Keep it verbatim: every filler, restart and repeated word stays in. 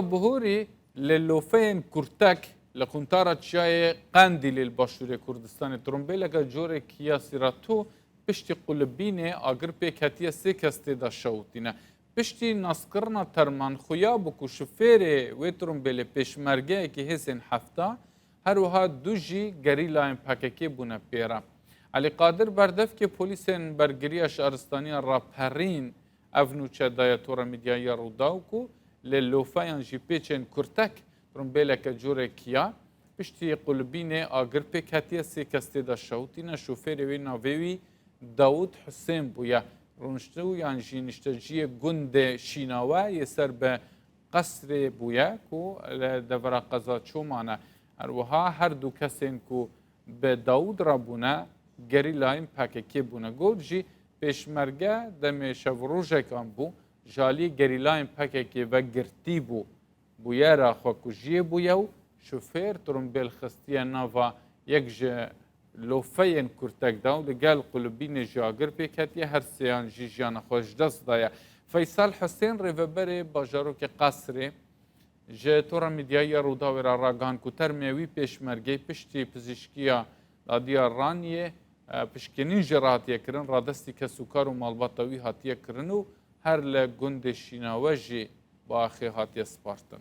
Bihorî li lofeyên kurtek li quntara çiyayê Qendîlê li başûrê Kurdistanê trombêleke corê Kia Cerato piştî qulibînê agir pê ketiye, sê kes tê de şewitîne. Piştî naskirina terman xuya bû ku şofêrê wê trombêlê pêşmergeyekî hêzên hefta, her wiha du jî gerîlayên P K K bûne pê re. Elî Qadir berdevkê polîsên bergiriya şaristaniya raperîn ev nûçe daye Tora Medyaya Rûdaw ku li lofeyan jî pêçên kurtek trombêleke corê Kia piştî qulibînê agir pê ketiye, sê kes tê de şewitîne. Şofêrê wê navê wî Dawud Husên bûye. Rûniştibûyan jî nişteciyê gundê Şînawe yê ser bi qesrê bûye ku li devera qeza Çoman e. Her wiha her du kesên ku bi Dawud re bûne, gerîlayên P K K bûne. Got jî pêşmerge demê şevrojekan bû, ji aliyê gerîlayên P K K ve girtî bû. Bûyera xwekujiyê bûye û şofêr trombêl xistiye nava yek ji lofeyên kurtek de û li gel qulibînê jî agir pê ketiye, her sêyan jî jiyana xwe ji dest daye. Feysel Husên, rêveberê bajarokê Qesrê, ji Tora Medyaya Rûdawê re ragihand ku termê wî pêşmergeyê piştî pizîşkiya dadiya Raniyê, e, pişkinîn jê re hatiye kirin, radestî kesûkar û malbata wî hatiye kirin û her li gundê Şînawe jî bi axê hatiye spartin.